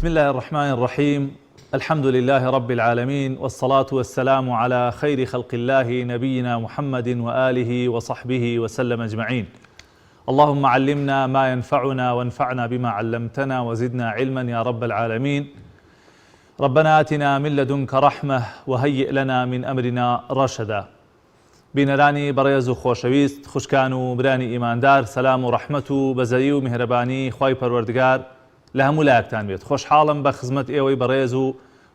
بسم اللە الرحمن الرحیم الحمد للە رب العالمین والصلاة والسلام علی خیر خلق اللە نبینا محمد وآله وصحبه وسلم اجمعین اللهم علمنا ما ينفعنا وانفعنا بما علمتنا وزدنا علما يا رب العالمین ربنا آتنا من لدنك رحمة وهيئ لنا من أمرنا رشدا بینەرانی بەڕێز و خۆشەویست، خوشکان و برانی ئیماندار، سەلام و ڕەحمەت و بەزەیی و میهرەبانی خوای پەروەردگار لە هەموو لایەکتان بێت. خۆشحاڵم بە خزمەت ئێوەی بەڕێز و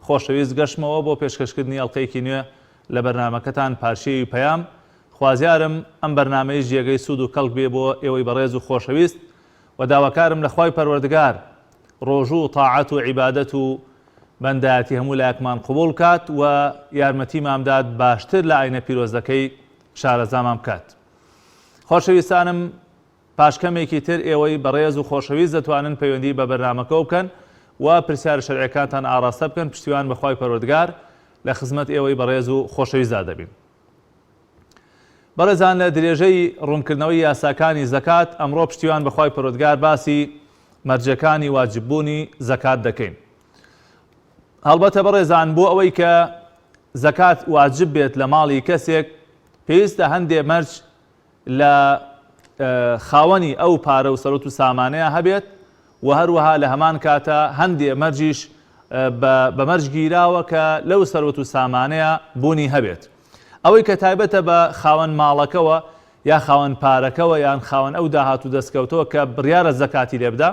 خۆشەویست گەشتمەوە بۆ پێشکەشکردنی ئەڵقەیەکی نوێ لە بەرنامەکەتان پارچەیی پەیام. خوازیارم ئەم بەرنامەیش جێگەی سوود و کەڵک بێ بۆ ئێوەی بەڕێز و خۆشەویست و داواکارم لە خوای پەروەردگار ڕۆژوو و تاعەت و عیبادەت و بەندایەتی هەموو لایەکمان قبوڵ بکات و یارمەتیمان بدات باشتر لە ئاینە پیرۆزەکەی شارەزامان بکات. خۆشەویستانم پاش کەمێکی تر ئێوەی بەڕێز و خۆشەویست دەتوانن پەیوەندی بە بەرنامەکەوە بکەن و پرسیارە شەرعیەکانتان ئاڕاستە بکەن پشتیوان بە خوای پەروەردگار لە خزمەت ئێوەی بەڕێز و خۆشەویستدا دەبین. بەڕێزان لە درێژەی ڕوونکردنەوەی یاساکانی زەکات ئەمڕۆ پشتیوان بە خوای پەروەردگار باسی مەرجەکانی واجببوونی زەکات دەکەین. هەڵبەتە بەڕێزان بۆ ئەوەی کە زەکات واجب بێت لە ماڵی کەسێک پێویستە هەندێ مەرج لە خاوەنی ئەو پارە و سەرۆت و سامانەیە هەبێت و هەروەها لە هەمان کاتە هەندێ مەرجیش بە مەرج گیراوە کە لەو سەروەت و سامانەیە بوونی هەبێت. ئەوەی کە تایبەتە بە خاوەن ماڵەکەوە یا خاوەن پارەکەوە یان خاوەن ئەو داهات و دەستکەوتەوە کە بڕیارە زەکاتی لێ بدا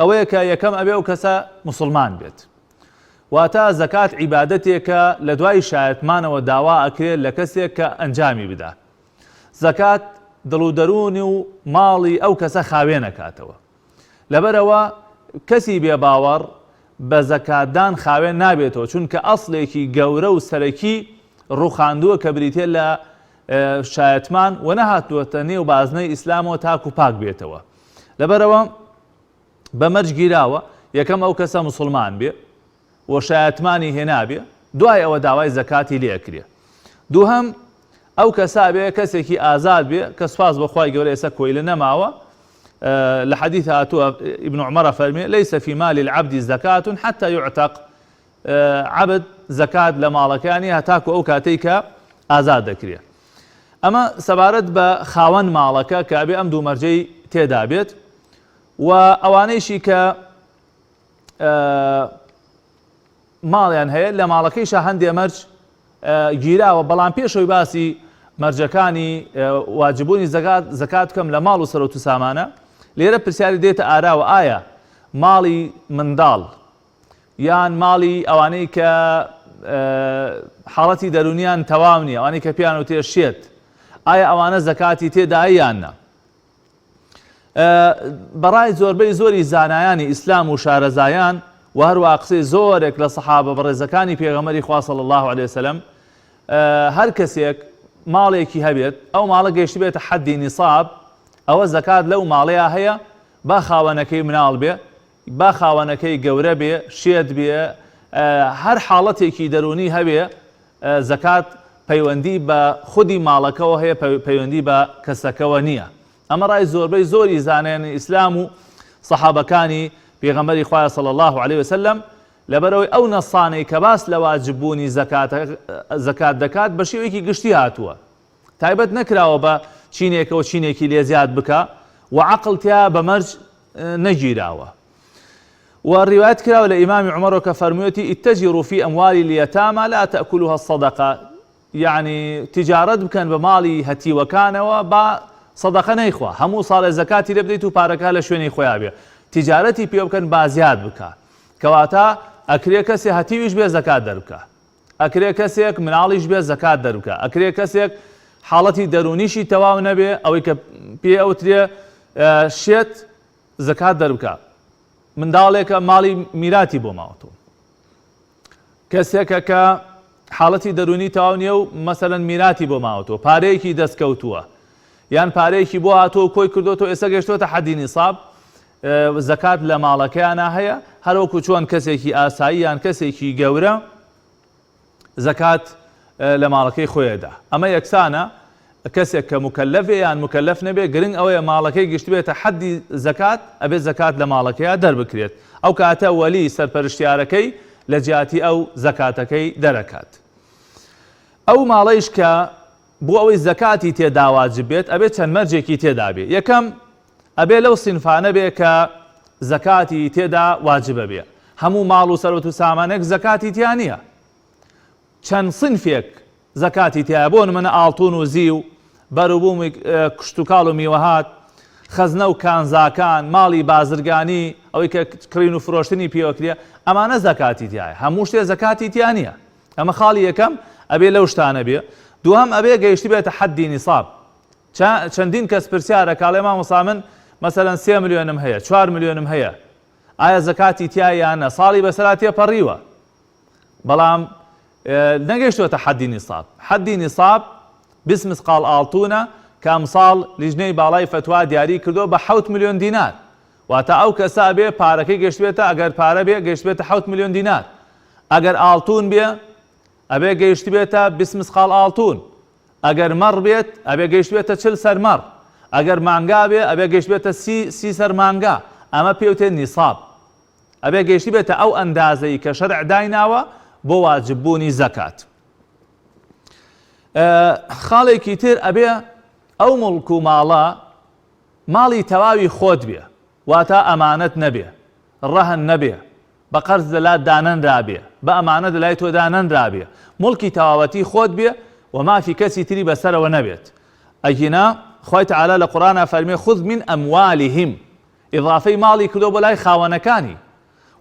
ئەوەیە کە یەکەم ئەبێ ئەو کەسە موسڵمان بێت. واتە زەکات عیبادەتێکە لە دوای شایەتمانەوە داوا ئەکرێت لە کەسێک کە ئەنجامی بدا. زەکات دڵ و دەروونی و ماڵی ئەو کەسە خاوێن ئەکاتەوە. لەبەرئەوە کەسی بێ باوەڕ بە زەکاتدان خاوێن نابێتەوە، چونکە ئەسڵێکی گەورە و سەرەکی ڕووخاندووە کە بریتیە لە شایەتمان و نەهاتووەتە نێو بازنەی ئیسلامەوە تاکو پاک بێتەوە. لەبەرئەوە بە مەرج گیراوە یەکەم ئەو کەسە موسڵمان بێ و شایەتمانی هێنابێ دوای ئەوە داوای زەکاتی لێ ئەکرێ. دووهەم ئەو کەسە بێ کەسێکی ئازاد بێ کە سوپاس بۆ خوای گەورە ئێستا کۆیلە نەماوە لە حەدیث هاتووە ابن عمر فەرمی ليس في مال العبد زكاة حتى يعتق عبد زەکات لە ماڵەکانی هەتاکو ئەو کاتەی کە ئازاد دەکرێ ئەمە سەبارەت بە خاوەن ماڵەکە کە ئەبێ ئەم دوو مەرجەی تێدا بێت و ئەوانەیشی کە ماڵیان هەیە لە ماڵەکەیشا هەندێ مەرج گیراوە بەڵام پێشەوەی باسی مەرجەکانی واجببوونی زەکات زەکات بکەم لە ماڵ و سەرۆت و سامانە لێرە پرسیاری دێتە ئاراوە ئایا ماڵی منداڵ یان ماڵی ئەوانەی کە حاڵەتی دەرونیان تەواو نییە ئەوانەی کە پیان و تێشێت ئایا ئەوانە زەکاتی تێدایە یان نا بەڕای زۆربەی زۆری زانایانی ئیسلام و شارەزایان و هەروەها قسەی زۆرێک لە سەحابە بەڕێزەکانی پێغەمبەری خوا صلی اللە علیه وسلم هەر کەسێک ماڵێکی هەبێت ئەو ماڵە گەیشتبێتە حەدی نیساب ئەوە زەکات لەو ماڵەیە هەیە با خاوەنەکەی مناڵ بێ با خاوەنەکەی گەورە بێ شێت بێ هەر حاڵەتێکی دەروونی هەبێ زەکات پەیوەندی بە خودی ماڵەکەوە هەیە پەیوەندی بە کەسەکەوە نییە ئەمە ڕای زۆربەی زۆری زانایانی ئیسلام و سەحابەکانی پێغەمبەری خوایە صلی اللە علیە وسلم لەبەرئەوەی ئەو نەصانەی کە باس لە واجب بوونی زەکات دەکات بە شێوەیەکی گشتی هاتووە تایبەت نەکراوە بە چینێکەوە چینێکی لێ زیاد بکا و عەقڵ تیا بە مەرج نەگیراوە و ڕیوایەت کراوە لە ئیمامی عومەرەوە کە فەرموویەتی اتجروا فی اموال الیتامی لا تاکلها الصدقە یەعنی تیجارەت بکەن بە ماڵی هەتیوەکانەوە با سەدەقە نەیخوا هەموو ساڵێ زەکاتی لێ بدەیت و پارەکە لە شوێنی خۆیا بێ تیجارەتی پێ بکەن با زیاد بکا کەواتە ئەکرێ کەسێ هەتیویش بێ زەکات دەربکا ئەکرێ کەسێک مناڵیش بێ زەکات دەربکا ئەکرێ کەسێک حاڵەتی دەروونیشی تەواو نەبێ ئەوەی کە پێ ئەوترێ شێت زەکات دەربکا منداڵێکە ماڵی میراتی بۆ ماوەتەوە کەسێکە کە حاڵەتی دەروونی تەواو نییە و مەسەلەن میراتی بۆ ماوەتەوە پارەیەکی دەست کەوتووە یان پارەیەکی بۆ هاتووە و کۆی کردوەوە ئێستا گەشتوەتە حەدی نیساب زەکات لە ماڵەکەیانە هەیە هەروەکو چۆن کەسێکی ئاسایی یان کەسێکی گەورە زەکات لە ماڵەکەی خۆیدا ئەمە یەکسانە. کەسێک کە موکەلەف بێ یان موکەلەف نەبێ گرنگ ئەوەیە ماڵەکەی گەشتبێتە حەدی زەکات ئەبێ زەکات لە ماڵەکەیا دەربکرێت ئەو کاتە وەلی سەرپەرشتیارەکەی لە جیاتی ئەو زەکاتەکەی دەرەکات ئەو ماڵەیش کە بۆ ئەوەی زەکاتی تێدا واجب بێت ئەبێ چەند مەرجێکی تێدا بێ یەکەم ئەبێ لەو سینفانە بێ کە زەکاتی تێدا واجبە بێ هەموو ماڵ و سەروەت و سامانێک زەکاتی تیا نییە چەند سینفێک زەکاتی تیایە بۆ نمونە ئاڵتون و زیو، بەروبوومی کشتوکاڵ و میوەهات، خەزنە و کانزاکان، ماڵی بازرگانی، ئەوەی کە کڕین و فرۆشتنی پێوە کرێ، ئەمانە زەکاتی تیایە. هەموو شتێ زەکاتی تیا نییە. ئەمە خاڵی یەکەم ئەبێ لەو شتانە بێ. دووهەم ئەبێ گەیشتبێتە حەدی نیساب. چەندین کەس پرسیار ئەکا ئەڵێ مامۆستا من مەسەلەن سێ ملیۆنم هەیە، چوار ملیۆنم هەیە، ئایا زەکاتی تیایە یان نە؟ ساڵی بەسەرا تێپەڕیوە. بەڵام نەگەیشتووەتە حەدی نیساب. حەدی نیساب 20 مسقاڵ ئاڵتونە کە ئەمساڵ لیژنەی باڵای فەتوا دیاری کردووە بە حەوت ملیۆن دینار. واتە ئەو کەسە ئەبێ پارەکەی گەیشتبێتە ئەگەر پارە بێ گەیشتبێتە حەوت ملیۆن دینار. ئەگەر ئاڵتون بێ ئەبێ گەیشتبێتە 20 مسقاڵ ئاڵتون. ئەگەر مەڕ بێت ئەبێ گەیشتبێتە 40 سەر مەڕ. ئەگەر مانگا بێ ئەبێ گەیشتبێتە سی سی سەر مانگا. ئەمە پێوتێ نیساب. ئەبێ گەیشتبێتە ئەو ئەندازەی کە شەرع دایناوە بۆ واجب بوونی زەکات. خاڵێکی تر ئەبێ ئەو موڵک و ماڵە ماڵی تەواوی خۆت بێ واتە ئەمانەت نەبێ ڕەهن نەبێ بە قەرز لەلات دانەنرابێ بە ئەمانەت لەلای تۆ دانەنرابێ موڵکی تەواوەتی خۆت بێ و مافی کەسی تری بەسەرەوە نەبێت ئەگینا خوای تەعالا لە قورئانا فەرمێ خذ من اموالهم ئیضافەی ماڵی کردووە بۆ لای خاوەنەکانی،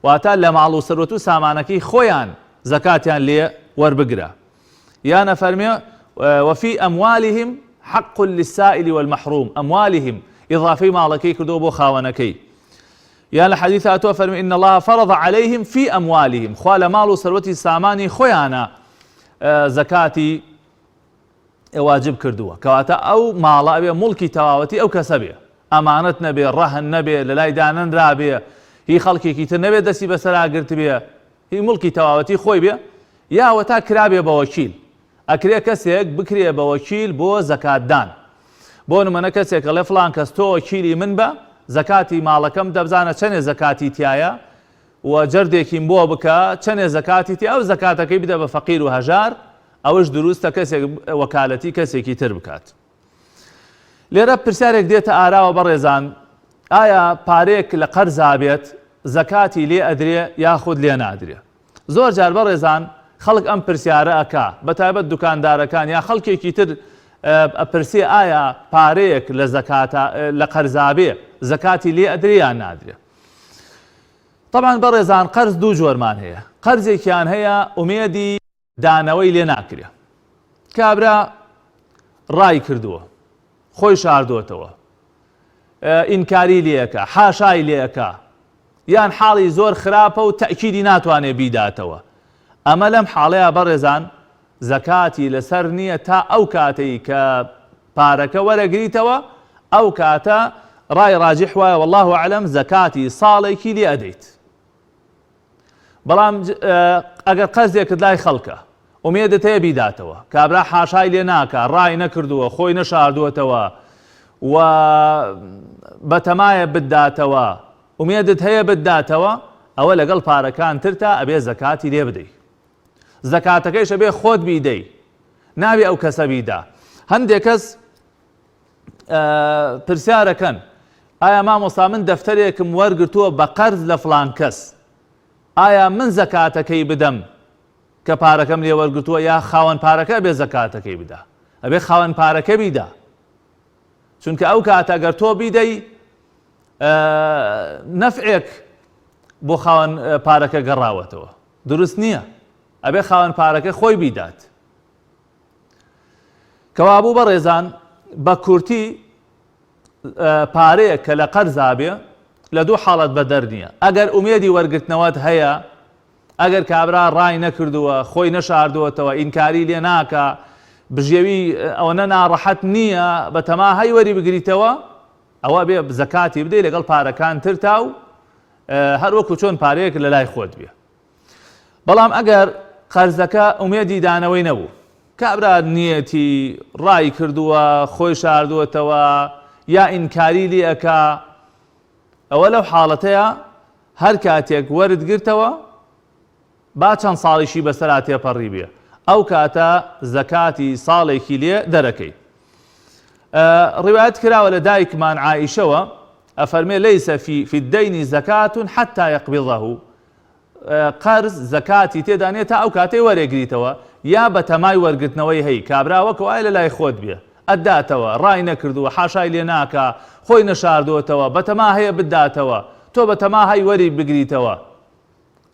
واتە لە ماڵ و سەروەت و سامانەکەی خۆیان زەکاتیان لێ وەربگرە. یان ئەفەرمێ، وفی اموالهم حق للسائل والمحروم، اموالهم ئیضافەی ماڵەکەی کردووە بۆ خاوەنەکەی. یان لە حەدیث هاتووە فەرمی ان الله فرض علیهم فی اموالهم، خوا لە ماڵ و سەروەتی سامانی خۆیانە زەکاتی واجب کردووە کەواتە ئەو ماڵە ئەبێ موڵکی تەواوەتی ئەو کەسە بێ ئەمانەت نەبێ ڕەهن نەبێ لەلای دانەنرابێ هی خەڵکێکی تر نەبێ دەستی بەسەرا گرتبێ هی موڵکی تەواوەتی خۆی بێ یا وەتا کرابێ بە وەکیل ئەکرێ کەسێک بکرێ بە وەکیل بۆ زەکاتدان بۆ نمونە کەسێک ئەڵێ فڵان کەس تۆ وەکیلی من بە زەکاتی ماڵەکەم دەبزانە چەنێ زەکاتی تایە و جەردێکیم بۆ بکە چەنێ زەکاتی تیا و زەکاتەکەی بدە بە فەقیر و هەژار ئەوەش دروستە کەسێک وەکالەتی کەسێکی تر بکات. لێرە پرسیارێک دێتە ئاراوە بەڕێزان ئایا پارەیەک لە قەرزا بێت زەکاتی لێ ئەدرێ یاخود لێ نادرێ؟ زۆر جار بەڕێزان خەڵک ئەم پرسیارە ئەکا بەتایبەت دوکاندارەکان یا خەڵکێکی تر ئەپرسێ ئایا پارەیەک لە زەکاتە لە قەرزابێ زەکاتی لێ ئەدرێ یان نادرێ؟ طبعا بەڕێزان قەرز دوو جۆرمان هەیە قەرزێکیان هەیە ئومێدی دانەوەی لێ ناکرێ. کابرا ڕای کردووە، خۆی شاردۆتەوە، ئینکاری لێ ئەکا، حاشای لێ ئەکا، یان حاڵی زۆر خراپە و تەئکیدی ناتوانێ بیداتەوە. ئەمە لەم حاڵەیا بەڕێزان زەکاتی لەسەر نییە تا ئەو کاتەی کە پارەکە وەرەگریتەوە، ئەو کاتە ڕای ڕاجیح وایە واللە اعلم زەکاتی ساڵێکی لێ ئەدەیت. بەڵام ئەگەر قەرزێکت لای خەڵکە ئومێدت هەیە بیداتەوە کابرا حاشای لێ ناکا ڕای نەکردووە خۆی نەشاردووەتەوە و بەتەمایە بتداتەوە ئومێدت هەیە بتداتەوە ئەوە لەگەڵ پارەکان ترتا ئەبێ زەکاتی لێ بدەی زەکاتەکەیش ئەبێ خۆت بیدەی نابێ ئەو کەسە بیدا هەندێک کەس پرسیارەکەن ئایا مامۆستا من دەفتەرێکم وەرگرتووە بە قەرز لە فڵان کەس ئایا من زەکاتەکەی بدەم کە پارەکەم لێ وەرگرتووە یا خاوەن پارەکە ئەبێ زەکاتەکەی بدا ئەبێ خاوەن پارەکە بیدا چونکە ئەو کاتە گەر تۆ بیدەی نەفعێک بۆ خاوەن پارەکە گەڕاوەتەوە دروست نییە ئەبێ خاوەن پارەکە خۆی بیدات کەوابوو بەڕێزان بە کورتی پارەیەک کە لە قەرزا بێ لە دوو حاڵەت بەدەر نییە ئەگەر ئومێدی وەرگرتنەوەت هەیە ئەگەر کابرا ڕای نەکردووە خۆی نەشاردووەتەوە ئینکاری لێ ناکا بژێوی ئەوەنە ناڕەحەت نییە بە تەما هەی وەری بگریتەوە ئەوە بێ زەکاتی بدەی لەگەڵ پارەکان ترتا و هەر وەکو چۆن پارەیەک لە لای خۆت بێ بەڵام ئەگەر قەرزەکە ئومێدی دانەوەی نەبوو. کابرا نیەتی ڕای کردووە خۆی شاردووەتەوە یا ئینکاری لێ ئەکا ئەوە لەو حاڵەتەیە هەر کاتێک وەرت گرتەوە با چەند ساڵیشی بەسەرا تێپەڕی بێ ئەو کاتە زەکاتی ساڵێکی لێ دەرەکەی. ڕیوایەت کراوە لە دایکمان عائیشەوە ئەفەرمێ ليس في في الدين زكاة حتى يقبضه قەرز زەکاتی تێدا نیە تا ئەو کاتەی وەرێگریتەوە یا بەتەمای وەرگرتنەوەی هەی کابرا وەک وایە لە لای خۆت بێ ئەتداتەوە ڕای نەکردووە حاشای لێ ناکا خۆی نەشاردۆتەوە بەتەما هەیە بتداتەوە تۆ بەتەما هەی وەری بگریتەوە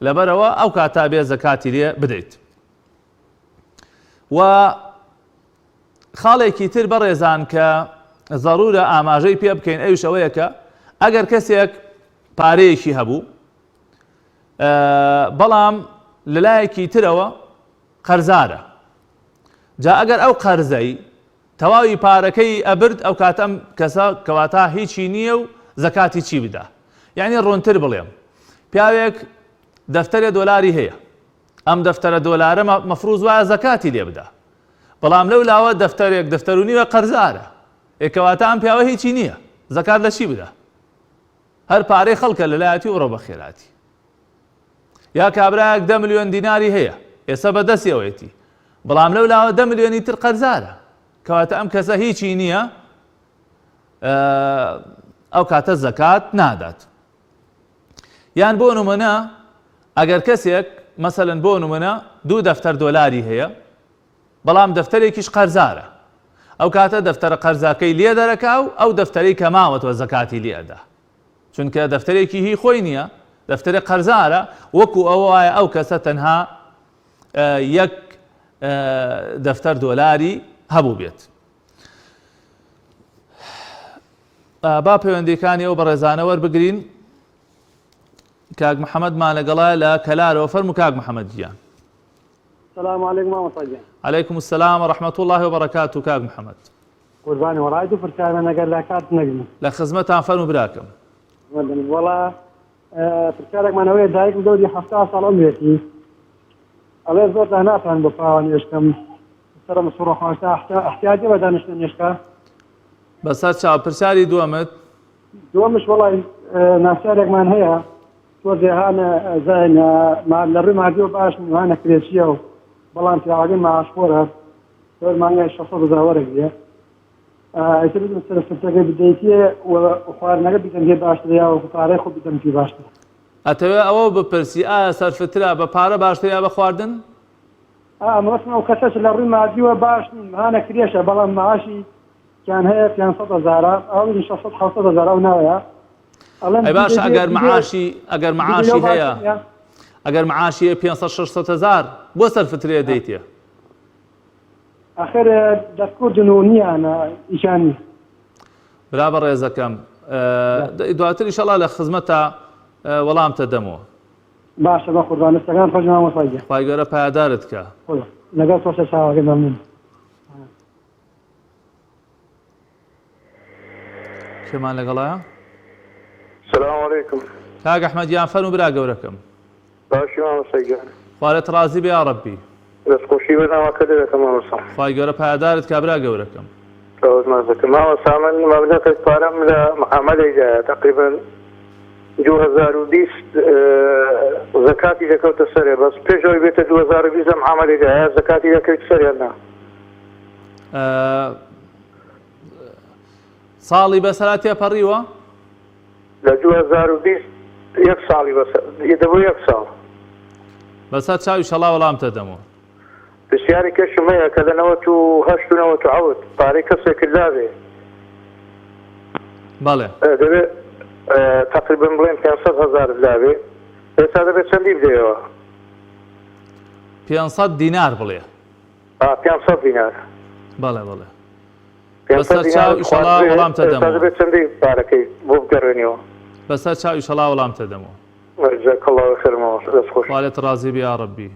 لەبەرئەوە ئەو کاتە ئەبێ زەکاتی لێ بدەیت و خاڵێکی تر بەڕێزان کە زەرورە ئاماژەی پێ بکەین ئەویش ئەوەیە کە ئەگەر کەسێک پارەیەکی هەبوو بەڵام لەلایەکی ترەوە قەرزارە جا ئەگەر ئەو قەرزەی تەواوی پارەکەی ئەبرد ئەو کاتە ئەم کەسە کەواتا هیچی نییە و زەکاتی چی بدا یعنی ڕوونتر بڵێم پیاوێک دەفتەرێ دۆلاری هەیە ئەم دەفتەرە دۆلارە مەفروز وایە زەکاتی لێ بدا بەڵام لەو لاوە دەفتەرێک دەفتەر و نیوە قەرزارە ئێکەواتە ئەم پیاوە هیچی نییە زەکات لە چی بدا هەر پارەی خەڵکە لەلایەتی و بڕۆ بەخێراتی یا کابرایەک دە ملیۆن دیناری هەیە ئێستا بە دەستیەوەیەتی بەڵام لەو لاوە دە ملیۆنی تر قەرزارە کەواتە ئەم کەسە هیچی نییە ئەو کاتە زەکات نادات یان بۆ نمونە ئەگەر کەسێک مەسەلەن بۆ نمونە دوو دەفتەر دۆلاری هەیە بەڵام دەفتەرێکیش قەرزارە ئەو کاتە دەفتەرە قەرزاکەی لێ دەرەکا و ئەو دەفتەرەی کە ماوەتەوە زەکاتی لێ ئەدا چونکە دەفتەرێکی هی خۆی نییە دەفتەرێک قەرزارە وەکو ئەوە وایە ئەو کەسە تەنها یەک دەفتەر دۆلاری هەبوو بێت با پەیوەندیەکانی ئەو بەڕێزانە وەربگرین کاک محەممەدمان لەگەڵە لە کەلارەوە فەرمو کاک محەممەد گیان سلام علیکم مامۆستا گیان. علیکم السلام و رحمة اللە و بەرەکاتو کاک محمد. قوربانی وەڵای دوو پرسیارمان ئەگەر لە کات نەگرم. لە خزمەتان فەرموو براکەم. وەڵا پرسیارێکمان ئەوەیە دایکم دەوری 70 ساڵ عومرێتی ئەڵێ زۆر داناتوانم بۆ پاوە نوێژکەم سەرم سوڕە خۆشتا احتیاجی بە دانیشتن نوێژکە. بەسەر چاو پرسیاری دووەمت؟ دووەمش وەڵای ناسیارێکمان هەیە تۆزێ هانە زین لە ڕووی مادیەوە باش نین هانە کرێچیە و بەڵام پیاوەکەی معاشخۆرە زۆر مانگای 600 هەزار وەرەگرێ ئیتر بزم سەر سرتەکەی بدەیتێ و خواردنەکە بدەم پێ باشترە یا وەکو پارەی خۆ بدەم پێ باشترە. ئەتەوێ ئەوە بپرسی ئایا سەرفترە بە پارە باشترە یا بە خواردن؟ ئا مەبەستم ئەو کەسەش لە ڕووی مادیوە باش نین هانە کرێشە بەڵام معاشی کیان هەیە 500 هەزارە ئەو 600 700 هەزار ئەو ناوەیە ئەی باشە ئەگەر معاشی ئەگەر معاشی هەیە ئەگەر معاشی هەیە 500 600 هەزار بۆ سەرفترێ دەیتێ ئەخر دەستکردن و نییانە ئیشان نیە برا بەڕێزەکەم دواتر ئیشەڵا لە خزمەتە وەڵامتە دەمەوە باشە بە قوربان دەستەکان خۆش مامۆستا گیان خوای گەورە پایەدارت کە لەگەڵ تۆ سەرچاوەکەی مەمنون کێمان لەگەڵایە؟ سلام علیکم کاک ئەحمەد گیان فەرموو برا گەورەکەم. باشی مامۆستا گیان. خوا لێت ڕازی بێ یاڕەبی. دەستخۆشی بەرنامەکە دەکەم مامۆستا. خوای گەورە پایەدارت کا برا گەورەکەم. سڵاوت ماچ دەکەم مامۆستا من مەبلەغێک پارەم لە معامەلەیدایە تقریبا 2020 زەکاتی دەکەوتە سەرێ بەس پێش ئەوەی بێتە 2020 لە معامەلەیدایە زەکاتی دەکەویت سەر یان نا؟ ساڵی بەسەرا تێپەڕیوە؟ لە 2020 یەک ساڵی بەسەر دەبوو یەک ساڵ. بەسەر چاو ئیشەڵا وەڵامتە دەمەوە. پرسیاری کەشم هەیە کە لە 98 و 97 پارەی کەسێکت لابێ بەڵێ دەبێ تقریبا بڵێن 500 هەزارت لابێ ئێستا دەبێت چەندی بدەیەوە؟ 500 دینار بڵێ. ئا 500 دینار. بەڵێ بەڵێ. بەسەر چاو ئیشەڵا وەڵامتە دەمەوە. دەبێت چەندی پارەکەی بۆ بگەڕێنیەوە؟ بەسەر چاو ئیشەڵا وەڵامتە دەمەوە. جزاک اللە خیر مامۆستا دەست خۆش. خوا لێت ڕازی بێ یاڕەبی.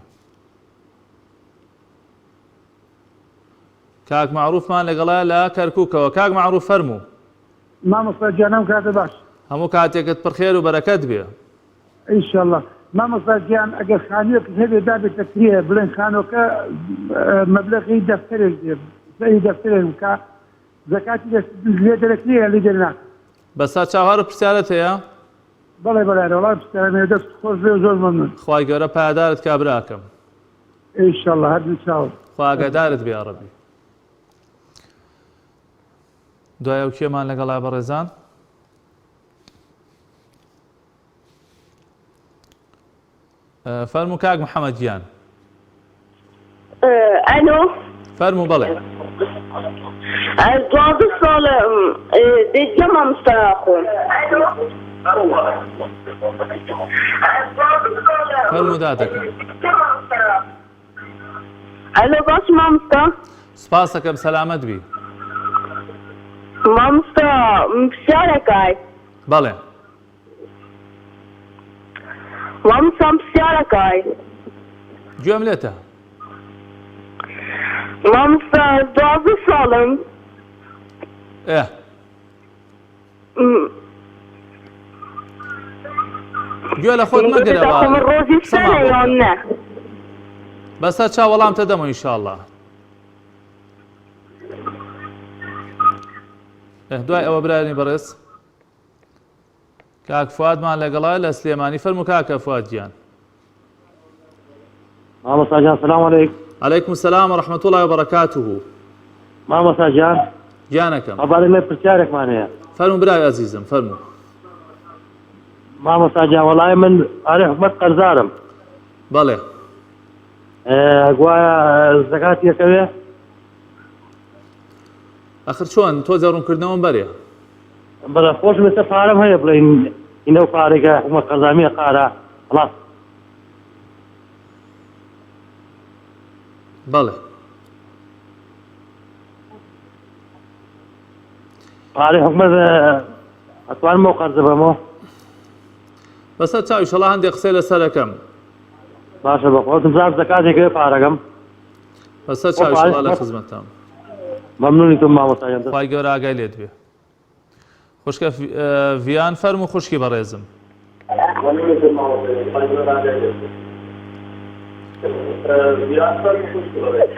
کاک مەعروفمان لەگەڵە لە کەرکوکەوە کاک مەعروف فەرموو. مامۆستا گیان ئەم کاتە باش. هەموو کاتێکت پڕ خێر و بەرەکەت بێ. ئیشەڵا. مامۆستا گیان ئەگەر خانوویەکت هەبێ دابێتە کرێ بڵێن خانووەکە مەبلەغی دەفتەرێک بێ زەری دەفتەرێک بکا زەکاتی لێ دەرەکرێ یا لێ دەرناکرێ؟ بەسەر چاو هەر پرسیارت هەیە؟ بەڵێ بەڵێ ئەرێ وەڵا پرسیارم هەیە دەست خۆش بێ و زۆر مەمنون. خوای گەورە پایەدارت کا براکەم. ئیشەڵا هەردوو چاوت. خوا ئاگادارت بێ یاڕەبی. دوای ئەو کێمان لەگەڵا بەڕێزان؟ فەرموو کاک محەممەد گیان. ئەلۆ. فەرموو بەڵێ. 12 ساڵە دێجە مامۆستا خۆم. فەرموو دادەکەم. ئەلۆ باش مامۆستا. سپاسەکەم سەلامەت بی. مامۆستا پرسیارەکای. بەڵێ. مامۆستا پرسیارەکای. گوێم لێتە. مامۆستا 12 ساڵم. ئێ. گوێ لە خۆت مەگرە با قسەمان بۆ بکە. بەسەر چاو وەڵام تەدەمەوە ئینشاڵڵا. دوای ئەوە برایانی بەڕێز کاک فوادمان لەگەڵە لە سلێمانی فەرموو کاکە فواد گیان. مامۆستا گیان سلام علیک. علیکم سلام و رحمة الله و برکاته. مامۆستا گیان گیانەکەم. ئەبارە لە پرسیارێکمان هەیە. فەرموو برای ئەزیزم فەرموو. مامۆستا گیان وەڵای من ئارێ حکومەت قەرزارم. بەڵێ. گوایە زەکاتی ئەکەوێ؟ ئەخر چۆن تۆزێ ڕوونکردنەوەم بەرێ. بەڵێ خۆشم ئێستا پارەم هەیە بڵێین ئینە و پارەی کە حکومەت قەرزامیە قارە خلاص. بەڵێ. پارەی حکومەت ئەتوانم ئەو قەرزە بەمەوە؟ بەسەر چاو ئیشەڵا هەندێک قسەی لەسەر ئەکەم. باشە بەخوا وتم زاف زەکاتێک هەیە پارەکەم. بەسەر چاو ئیشەڵا لە خزمەتتام. مەمنونی تۆم مامۆستا گیان. خوای گەورە ئاگای لێت بێ. خوشکە ڤیان فەرموو خوشکی بەڕێزم.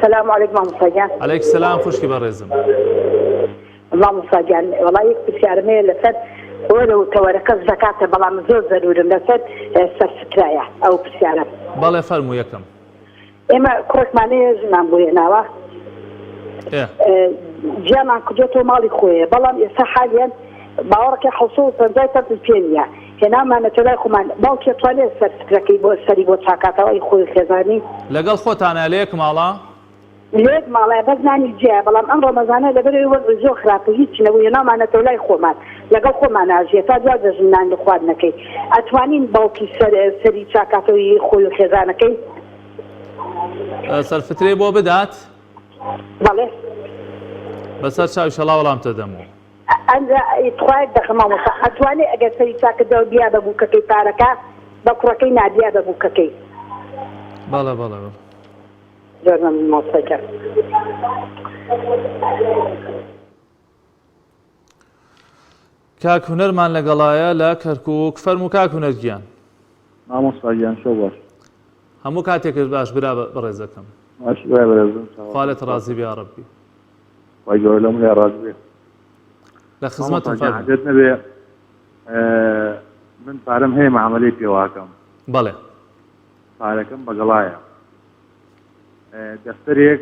سلام علیکم مامۆستا گیان. علیک سلام خوشکی بەڕێزم. مامۆستا گیان وەڵا یەک پرسیارم هەیە لەسەر وەرە و تەوەرەکە زەکاتە بەڵام زۆر زەرورم لەسەر سەرسترایە ئەو پرسیارم. بەڵێ فەرموو یەکەم. ئێمە کوڕێکمان هەیە ژنمان بۆ هێناوە جیامان کردوێتەوە ماڵی خۆیە بەڵام ئێستا حالیان باوەڕکە 750 تەپل پێ نییە هێنامانەتە لای خۆمان باوکی توانێت سەر سترەکەی بۆ سەری بۆ چاکاتەوە ئی خۆی خێزانی لەگەڵ خۆتانە لە یەک ماڵە؟ لەیەک ماڵە بەس نانی جیایە بەڵام ئەم ڕەمەزانە لەبەرئەوەی وەزعی زۆر خراپە هیچ نەبوو هێناومانەتەوە لای خۆمان لەگەڵ خۆمان ئاژیە تا دوا جەژن نان لە خواردنەکەی ئەتوانین باوکی سەر سەری چاکاتەوە ی خۆی و خێزانەکەی. سەرفترەی بۆ بدات؟ بەڵێ. بەسەر چاو ئیشەڵا وەڵامتە دەمەوە. ئەنجا تخوا یەک دەقە مامۆستا ئەتوانێ ئەگەر سەری چاکردەوە بیا بە بووکەکەی پارەکە بە کوڕەکەی نا بیا بە بووکەکەی. بەڵێ بەڵێ بەڵێ. زۆر مەمنون مامۆستا گیان. کاک هونەرمان لەگەڵایە لە کەرکوک فەرموو کاک هونەر گیان. مامۆستا گیان شەو باش. هەموو کاتێکت باش برا بەڕێزەکەم. باش برای بەرێزم چاوەڕێم. خوا لێت ڕازی بێ یاڕەبی. خوای گەورە لەم لای ڕازی بێ. لە خزمەتم مامۆستا گیان فەرموو. عەزێت نەبێ من پارەم هەیە مەعامەلەی پێوەکەم. بەڵێ. پارەکەم بەگەڵایە دەفتەرێک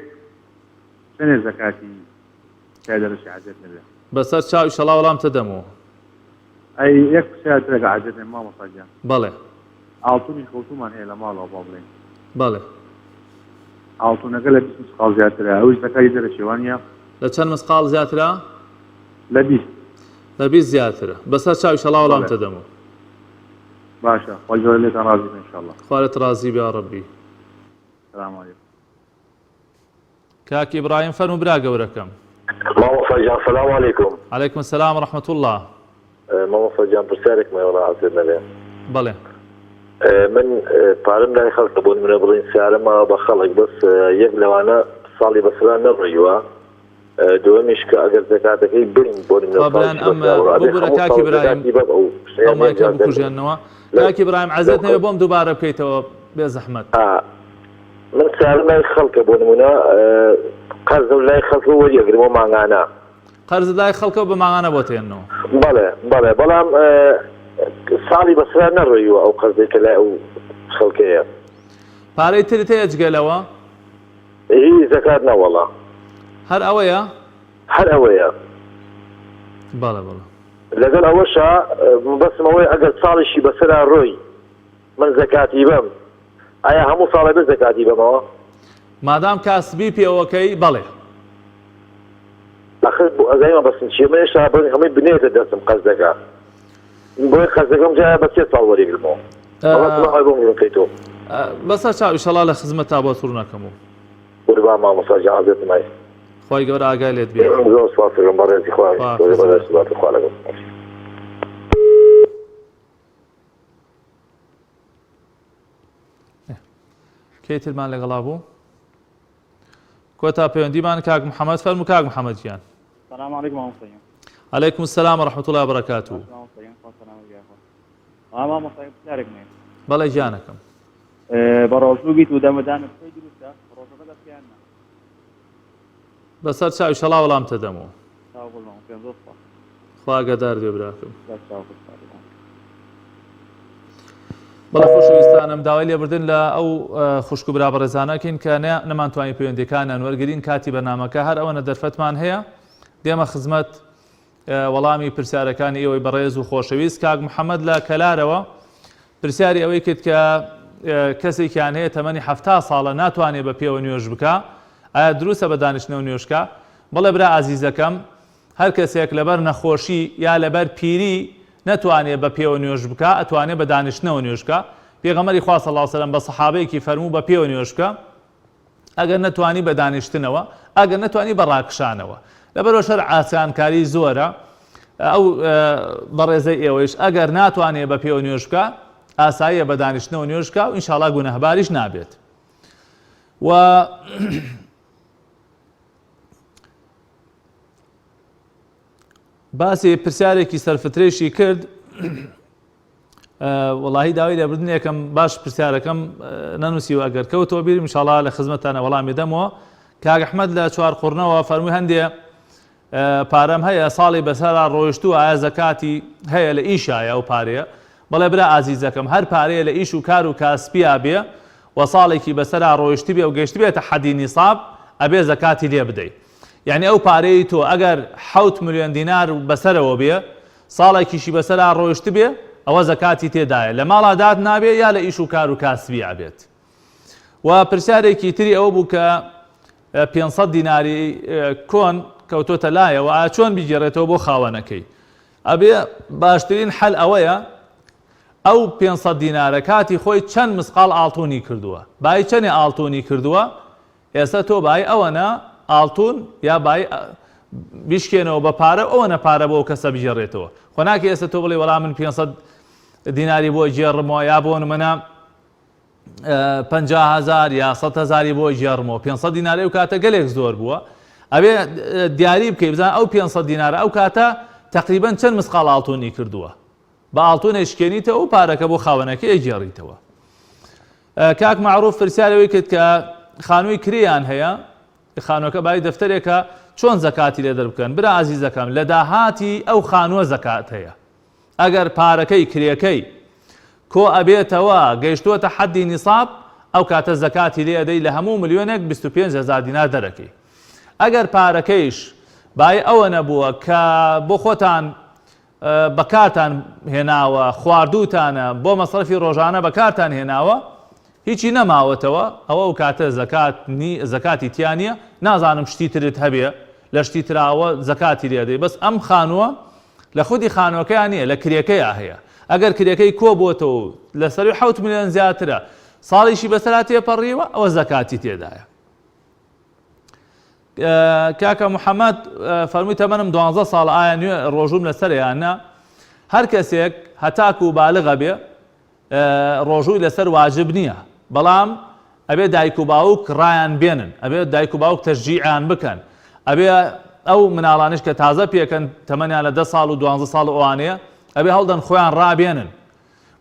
چەنێ زەکاتی تیا دەرەچێ عەزێت نەبێ. بەسەر چاو ئیشەڵا وەڵامتە دەمەوە. ئەی یەک پرسیار تر ئەگەر عەزێت نەبێ مامۆستا گیان. بەڵێ. ئاڵتونی خەوتومان هەیە لە ماڵەوە با بڵێین. بەڵێ. ئاڵتونەکە لە 20 مسقاڵ زیاترە ئەویش زەکاتی دەرەچێ وانیە؟ لە چەند مسقاڵ زیاترە؟ لە 20. لە 20 زیاترە. بەسەر چاو ئیشەڵا وەڵامتە دەمەوە. باشە خوای گەورە لێتان ڕازی بێ ان شاءاللە. خوا لێت ڕازی بێ یاڕەبی. سلام علیکم. کاک ئیبراهیم فەرموو برا گەورەکەم. مامۆستا گیان سلام علیکم. علیکم سلام رحمة اللە. مامۆستا گیان پرسیارێکم هەیە وەڵا عەزێت نەبێ. بەڵێ. من پارەم لای خەڵکە بۆ نمونە بڵێین سیارەم ماوە بە خەڵک بەس یەک لەوانە ساڵی بەسەرا نەڕۆیوە دووەمیش کە ئەگەر زەکاتەکەی بەین بۆ نمونە خوا برایان ساڵیشی ئەم بەسەرا بڕوا ئەبێ ببورە هەموو کاکی ساڵ برایم زەکاتی بەم ئەو ئەو شتەیان مایکە یەک جار دەربێ. بکوژێنەوە. کاک ئیبراهیم عەزێت نەبێ بۆم دووبارە بکەیتەوە بێ زەحمەت. من سارم لای خەڵکە بۆ نمونە قەرزم لای خەڵکە وەری ئەگرمەوە مانگانە. قەرزت لای خەڵکە و بە مانگانە بۆت هێننەوە. بەڵێ بەڵێ بەڵام ساڵی بەسرا نەڕۆیوە ئەو قەرزەی کە لای ئەو خەڵکەیە. پارەی ترت هەیە جگە لەوە؟ هی زەکات نەوەڵا. هەر ئەوەیە؟ هەر ئەوەیە. بەڵێ بەڵێ. لەگەڵ ئەوەشا مەبەستم ئەوەیە ئەگەر ساڵیشی بەسەرا ڕۆی من زەکاتی بەم ئایا هەموو ساڵێ بێ زەکاتی بەمەوە؟ مادام کاسبی پێوەکەی بەڵێ. ئەخر بۆ ئەزانی مەبەستم چیە من هێشتا بڵێن هەمووی بنێتە دەستم قەرزەکە بۆیە قەرزەکەم جایە بە سێ ساڵ وەریگرمەوە مەبەستم ئەوەیە بۆم ڕوون کەیتەوە. بەسەر چاو ئیشەڵا لە خزمەتا بۆت ڕوون ئەکەمەوە. قوربان مامۆستا گیان عەزێتم هەیە. خوای گەورە ئاگای لێت بێ. زۆر سوپاس دەکەم بەڕێزی خوا بەڕێز خوا لەگەڵ. کێ ترمان لەگەڵا بوو؟ کۆتا پەیوەندیمان کاک محەممەد فەرموو کاک محەممەد گیان. سلام علیکم مامۆستا گیان. علیکم السلام و رحمة الله و برکاته. مامۆستا گیان خوا سەلامەت بێ یاخوا. مامۆستا پرسیارێکم هەیە. بەڵێ گیانەکەم. بە ڕۆژوو بیت و دەمەدانت خۆی دروستە ڕۆژەکە دەست پێیان نا. بەسەر چاو ئیشەڵا وەڵام تەدەمەوە. چاو گوڵ مامۆستا گیان زۆر سوپاس. خوا ئاگادار بێ براکەم. بەس چاو گوڵ سوپاس. بەڵێ خۆشەویستانم داوای لێبوردن لە ئەو خوشک و برا بەڕێزانەکەین کە نەمانتوانی پەیوەندیەکانیان وەرگرین کاتی بەرنامەکە هەر ئەوەنە دەرفەتمان هەیە دێمە خزمەت وەڵامی پرسیارەکانی ئێوەی بەڕێز و خۆشەویست کاک محەممەد لە کەلارەوە پرسیاری ئەوەی کرد کە کەسێکیان هەیە تەمەنی حەفتا ساڵە ناتوانێت بە پێوە نوێژ بکە ئایا دروستە بە دانیشتنەوە نوێژکە بەڵێ برا ئازیزەکەم هەر کەسێک لەبەر نەخۆشی یا لەبەر پیری نەتوانێ بە پێوە نوێژ بکا ئەتوانێ بە دانیشتنەوە نوێژ بکا پێغەمبەری خوا صلی اللە وسلم بە سەحابەیەکی فەرموو بە پێوە نوێژ بکە ئەگەر نەتوانی بە دانیشتنەوە ئەگەر نەتوانی بە ڕاکشانەوە لەبەرەوە شەرع ئاسانکاری زۆرە ئەو بەڕێزەی ئێوەیش ئەگەر ناتوانێ بە پێوە نوێژ بکا ئاساییە بە دانیشتنەوە نوێژ بکا و ئینشاڵا گونەهباریش نابێت و باسی پرسیارێکی سەرفترێشی کرد وەڵاهی داوای لێبوردنێکم باش پرسیارەکەم نەنووسیوە ئەگەر کەوتەوە بیرم ئینشاڵا لە خزمەتانە وەڵامی دەمەوە کاک ئەحمەد لە چوارقوڕنەوە فەرمووی هەندێ پارەم هەیە ساڵی بەسەرا ڕۆیشتووە ئایا زەکاتی هەیە لە ئیشایە ئەو پارەیە بەڵێ برا ئازیزەکەم هەر پارەیە لە ئیش و کار و کاسپیا بێ و ساڵێکی بەسەرا ڕۆیشتبێ و گەیشتبێتە حەدی نیساب ئەبێ زەکاتی لێ بدەی یانی ئەو پارەیەی تۆ ئەگەر حەوت ملیۆن دینار بەسەرەوە بێ ساڵێکیشی بەسەرا ڕۆیشتبێ ئەوە زەکاتی تێدایە لە ماڵا دات نابێ یا لە ئیش و کار و کاسبی ئەبێت و پرسیارێکی تری ئەوە بوو کە 500 دیناری کۆن کەوتۆتە لایەوە ئایا چۆن بیگێڕێتەوە بۆ خاوەنەکەی ئەبێ باشترین حەل ئەوەیە ئەو 500 دینارە کاتی خۆی چەند مسقاڵ ئاڵتونی کردووە بای چەنێ ئاڵتونی کردووە ئێستا تۆ بای ئەوەنە ئاڵتون یا بای بیشکێنەوە بە پارە ئەوەنە پارە بۆ ئەو کەسە بگێڕێتەوە خۆ ناکەی ئێستا تۆ بڵێ وەڵا من 500 دیناری بۆ گێڕمەوە یا بۆ نمونە 50 هزار یا 100 هزاری بۆ گێڕمەوە 500 دینار ئەو کاتە گەلێک زۆر بووە ئەبێ دیاری بکەی بزان ئەو 500 دینارە ئەو کاتە تقریبا چەند مسقاڵ ئاڵتونی کردووە بە ئاڵتونێک شکێنیتەوە و پارەکە بۆ خاوەنەکەی ئەگێڕیتەوە. کاک مەعروف پرسیاری ئەوەی کرد کە خانووی کرێیان هەیە خانووەکە بای دەفتەرێکە چۆن زەکاتی لێ دەربکەن برا ئازیزەکەم لە داهاتی ئەو خانووە زەکات هەیە ئەگەر پارەکەی کرێکەی کۆ ئەبێتەوە گەیشتووەتە حەدی نیساب ئەو کاتە زەکاتی لێ ئەدەی لە هەموو ملیۆنێک 25 هزار دینار دەرەکەی ئەگەر پارەکەیش بای ئەوە نەبووە کە بۆ خۆتان بەکارتان هێناوە، خواردووتانە، بۆ مەسرەفی ڕۆژانە بەکارتان هێناوە، هیچی نەماوەتەوە، ئەوە ئەو کاتە زەکات نی زەکاتی تیا نییە، نازانم شتی ترت هەبێ لە شتی تراوە زەکاتی لێ ئەدەی، بەس ئەم خانووە لە خودی خانووەکەیا نییە لە کرێکەیا هەیە، ئەگەر کرێکەی کۆ بۆتەوە و لە سەروی حەوت ملیۆن زیاترە ساڵیشی بەسەرا تێپەڕیوە ئەوە زەکاتی تێدایە. کاکە محەممەد فەرمووی تەمەنم دوانزە ساڵ ئایا نوێ ڕۆژووم لەسەرە یان نا هەر کەسێک هەتاکو و بالغە بێ ڕۆژووی لەسەر واجب نییە بەڵام ئەبێ دایک و باوک ڕایان بێنن ئەبێ دایک و باوک تەشجیعیان بکەن ئەبێ ئەو مناڵانش کە تازە پێکەن تەمەنیان لە دە ساڵ و دوانزە ساڵ و ئەوانەیە ئەبێ هەڵدەن خۆیان ڕابێنن.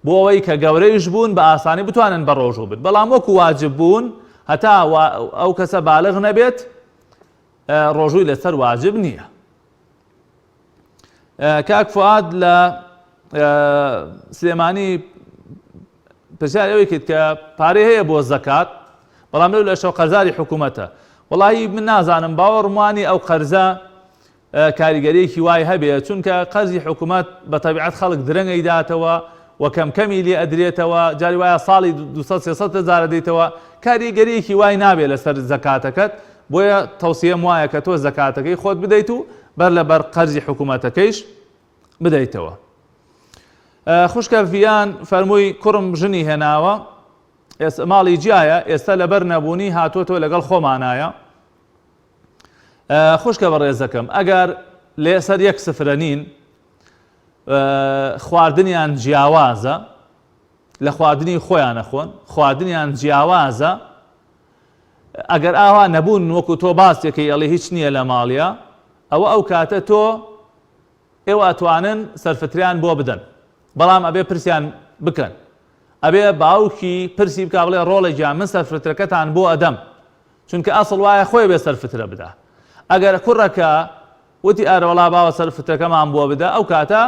بۆ ئەوەی کە گەورەیش بوون بە ئاسانی بتوانن بە ڕۆژوو بن بەڵام وەکو واجب بوون هەتا ئەو کەسە بالغ نەبێت ڕۆژووی لەسەر واجب نییە. کاک فواد لە سلێمانی پرسیار ئەوەی کرد کە پارەی هەیە بۆ زەکات بەڵام لەو لەشەو قەرزاری حکوومەتە وڵی من نازانم باوەڕموانی ئەو قەرزە کاریگەریەکی وای هەبێ چونکە قەرزی حکومەت بە تەبیعەت خەڵک درەنگ ئەیداتەوە و کەم کەمی لێ ئەدرێتەوە جاری وایە ساڵی 200 300 هەزار ئەدەیتەوە کاریگەریەکی وای نابێ لەسەر زەکاتەکەت بۆیە تەوسیەم وایە کە تۆ زەکاتەکەی خۆت بدەیت و بەر لە بەر قەرزی حکومەتەکەیش بدەیتەوە. خوشکە ڤیان فەرمووی کوڕم ژنی هێناوە ئێستا ماڵی جیایە ئێستا لەبەر نەبوونی هاتووەتەوە لەگەڵ خۆمانایە خوشکە بەڕێزەکەم ئەگەر لەسەر یەک سفرە نین خواردنیان جیاوازە لە خواردنی خۆیان نەخۆن خواردنیان جیاوازە ئەگەر ئاوا نەبوون وەکو تۆ باستێکی ئەڵێ هیچ نییە لە ماڵە ئەوە ئەو کاتە تۆ ئێوە ئەتوانن سەرفتریان بۆ بدەن بەڵام ئەبێ پرسیان بکەن ئەبێ باوکی پرسی بکا بڵێ ڕۆڵە گیان من سەرفترەکەتان بۆ ئەدەم چونکە ئەسڵ وایە خۆی بێ سەرفترە بدا ئەگەر کوڕەکە وتی ئارەوەڵا باوە سەرفترەکەمان بۆ بدە ئەو کاتە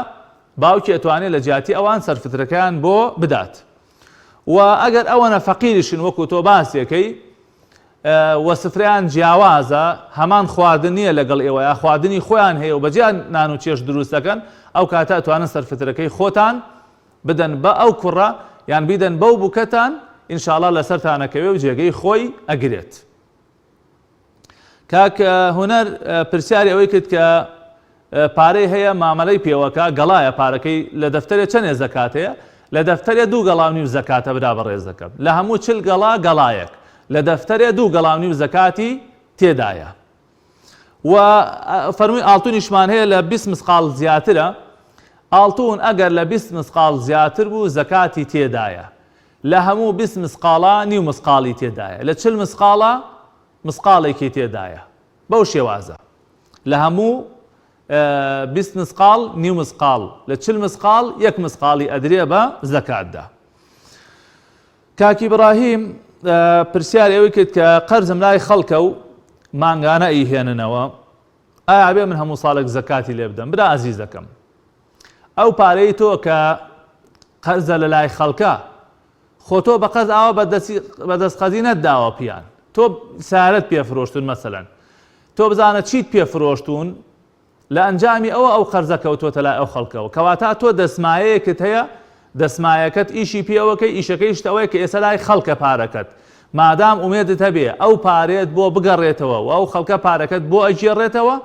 باوکی ئەتوانێت لە جیاتی ئەوان سەرفترەکەیان بۆ بدات و ئەگەر ئەوەنە فەقیریشن وەکو تۆ باسیەکەی و سفرەیان جیاوازە هەمان خواردن نییە لەگەڵ ئێوەیا خواردنی خۆیان هەیە و بەجیا نان و چێشت دروست دەکەن ئەو کاتە ئەتوانن سەرفترەکەی خۆتان بدەن بە ئەو کوڕە یان بیدەن بەو بوکەتان ان شاء اللە لەسەرتان ئەکەوێ و جێگەی خۆی ئەگرێت. کاک هونەر پرسیاری ئەوەی کرد کە پارەی هەیە مامەلەی پێوەکە گەڵایە پارەکەی لە دەفتەرێ چەنێ زەکات هەیە لە دەفتەرێ دوو گەڵا و نیو زەکاتە برا بەڕێزەکەم لە هەموو چل گەڵا گەڵایەک لە دەفتەرێ دوو گەڵا و نیو زەکاتی تێدایە و فەرمووی ئاڵتونیشمان هەیە لە 20 مسقاڵ زیاترە ئاڵتون ئەگەر لە 20 مسقاڵ زیاتر بوو زەکاتی تێدایە لە هەموو 20 مسقاڵا نیو مسقاڵی تێدایە لە چل مسقاڵا مسقاڵێکی تێدایە بەو شێوازە لە هەموو 20 مسقاڵ نیو مسقاڵ لە چل مسقاڵ یەک مسقاڵی ئەدرێ بە زەکاتدا کاک ئیبراهیم پرسیاری ئەوەی کرد کە قەرزم لای خەڵکە و مانگانە ئەیهێننەوە ئایا ئەبێ من هەموو ساڵێک زەکاتی لێ بدەم برا ئازیزەکەم ئەو پارەی تۆ کە قەرزە لە لای خەڵکە خۆ تۆ بە قەرز ئاوا بەدەست قەزی نەتداوە پیان تۆ سارەت پێ فرۆشتون مەسەلەن تۆ بزانە چیت پێ فرۆشتون لە ئەنجامی ئەوە ئەو قەرزە کەوتووەتە لای ئەو خەڵکەوە. کەواتە تۆ دەسمایەیەکت هەیە، دەسمایەکەت ئیشی پێوەکەی، ئیشەکەیشت ئەوەیە کە ئێستا لای خەڵکە پارەکەت. مادام ئومێدت هەبێ ئەو پارەیەت بۆ بگەڕێتەوە و ئەو خەڵکە پارەکەت بۆ ئەگێڕێتەوە،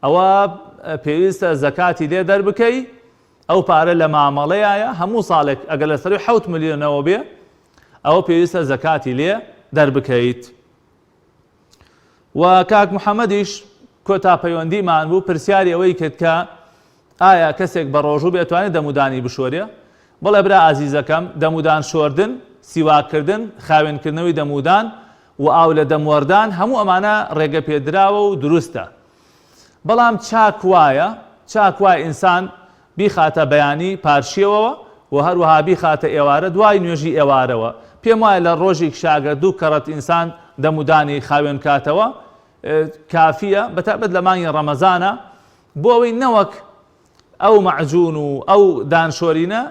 ئەوە پێویستە زەکاتی لێ دەربکەی. ئەو پارە لە مامەڵەیایە، هەموو ساڵێک ئەگەر لە سەرووی حەوت ملیۆنەوە بێ، ئەوە پێویستە زەکاتی لێ دەربکەیت. و کاک محەمەدیش کۆتا پەیوەندیمان بوو پرسیاری ئەوەی کرد کە ئایا کەسێک بە ڕۆژوو بێ ئەتوانێت دەمودانی بشۆرێ؟ بەڵێ برا ئازیزەکەم دەمودان شۆردن، سیواککردن، خاوێنکردنەوەی دەمودان و ئاو لە دەم وەردان هەموو ئەمانە ڕێگە پێدراوە و دروستە بەڵام چاک وایە چاک وایە ئینسان بیخاتە بەیانی پارشێوەوە و هەروەها بیخاتە ئێوارە دوای نوێژی ئێوارەوە، پێم وایە لە ڕۆژیکشا ئەگەر دوو کەڕەت ئینسان دەم و دانی خاوێن کاتەوە کافیە بەتایبەت لە مانگی ڕەمەزانا بۆ ئەوەی نەوەک ئەو مەعجون و ئەو دان شۆرینە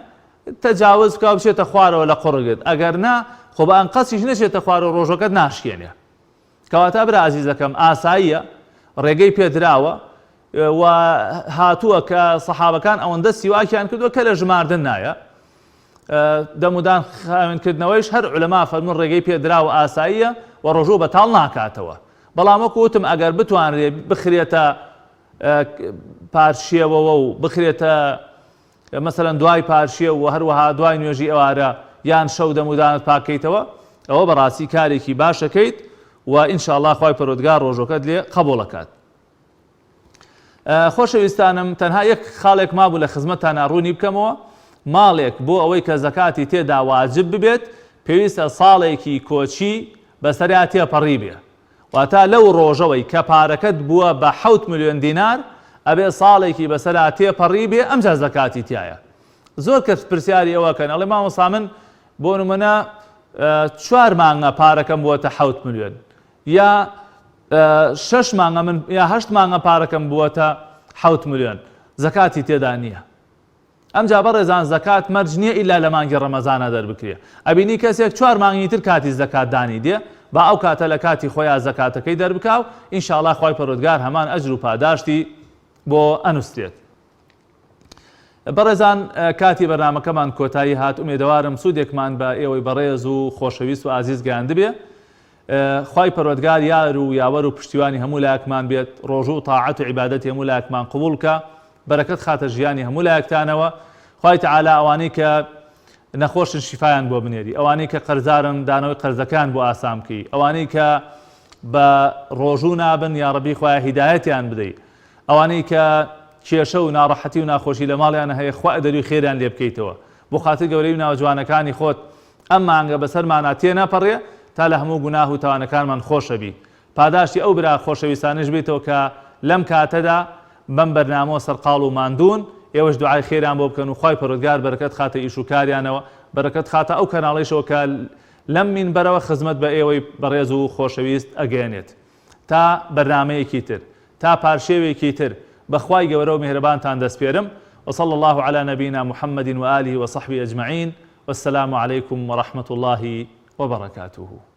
تەجاوز بکا و بچێتە خوارەوە لە قوڕگت ئەگەر نا خۆ بە ئەنقەستیش نەچێتە خوارەوە ڕۆژەکەت ناشکێنێ. کەواتە برا ئازیزەکەم ئاساییە ڕێگەی پێدراوە و هاتووە کە سەحابەکان ئەوەندە سیواکیان کردووە کە لە ژماردن نایە دەمودان خاوێنکردنەوەیش هەر عولەما فەرموون ڕێگەی پێدراوە ئاساییە و ڕۆژوو بەتاڵ ناکاتەوە بەڵام وەکو وتم ئەگەر بتوانرێ بخرێتە پارشێوەوە و بخرێتە مەسەلەن دوای پارشێو و هەروەها دوای نوێژی ئێوارە یان شەو دەمودانت پاک کەیتەوە ئەوە بەڕاستی کارێکی باش ئەکەیت و ان شاء اللە خوای پەروەردگار ڕۆژوەکەت لێ قبوڵ ئەکات. خۆشەویستانم تەنها یەک خاڵێک مابوو لە خزمەتتانا ڕوونی بکەمەوە ماڵێک بۆ ئەوەی کە زەکاتی تێدا واجب ببێت پێویستە ساڵێکی کۆچی بەسەریا تێپەڕی بێ واتە لەو ڕۆژەوەی کە پارەکەت بووە بە حەوت ملیۆن دینار ئەبێ ساڵێکی بەسەرا تێپەڕی بێ ئەمجا زەکاتی تیایە. زۆر کەس پرسیاری ئەوە کەن ئەڵێ مامۆستا من بۆ نمونە چوار مانگە پارەکەم بووەتە حەوت ملیۆن یا شەش مانگە من یا هەشت مانگە پارەکەم بووەتە حەوت ملیۆن زەکاتی تێدا نییە. ئەمجا بەڕێزان زەکات مەرج نییە ئیلا لە مانگی ڕەمەزانا دەربکرێ ئەبینی کەسێک چوار مانگی تر کاتی زەکات دانی دێ با ئەو کاتە لە کاتی خۆیا زەکاتەکەی دەربکا و ئینشاڵا خوای پەروەردگار هەمان ئەجر و پاداشتی بۆ ئەنوسرێت. بەڕێزان کاتی بەرنامەکەمان کۆتایی هات ئومێدەوارم سوودێکمان بە ئێوەی بەڕێز و خۆشەویست و ئازیز گەیاندبێ خوای پەروەردگار یار و یاوەر و پشتیوانی هەموو لایەکمان بێت ڕۆژوو و تاعەت و عیبادەتی هەموو لایەکمان قبوڵ کە بەرەکەت خاتە ژیانی هەموو لایەکتانەوە خوای تەعالا ئەوانەی کە نەخۆشن شیفایان بۆ بنێری ئەوانەی کە قەرزارن دانەوەی قەرزەکان بۆ ئاسان بکەی ئەوانەی کە بە ڕۆژوو نابن یاڕەبی خوایە هیدایەتیان بدەی ئەوانەی کە کێشە و ناڕەحەتی و ناخۆشی لە ماڵیانە هەیە خوا دەروی خێریان لێ بکەیتەوە بۆ خاتر گەورەی و ناوە جوانەکانی خۆت ئەم مانگە بەسەرمانا تێنەپەڕێ تا لە هەموو گوناه و تاوانەکانمان خۆشەبی پاداشتی ئەو برا خۆشەویستانەش بیتەوە کە لەم کاتەدا بەم بەرنامەوە سەرقاڵ و ماندوون ئێوەش دوعای خێریان بۆ بکەن و خوای پەروەردگار بەرەکەت خاتە ئیش و کاریانەوە بەرەکەت خاتە ئەو کەناڵەیشەوە کە لەم مینبەرەوە خزمەت بە ئێوەی بەڕێز و خۆشەویست ئەگەیەنێت تا بەرنامەیەکی تر تا پارشێوێکی تر بە خوای گەورە و میهرەبانتان دەسپێرم وصلی اللە علی نبینا محمد و آله و صحبه اجمعین والسلام علیکم ورحمة اللە وبرکاته.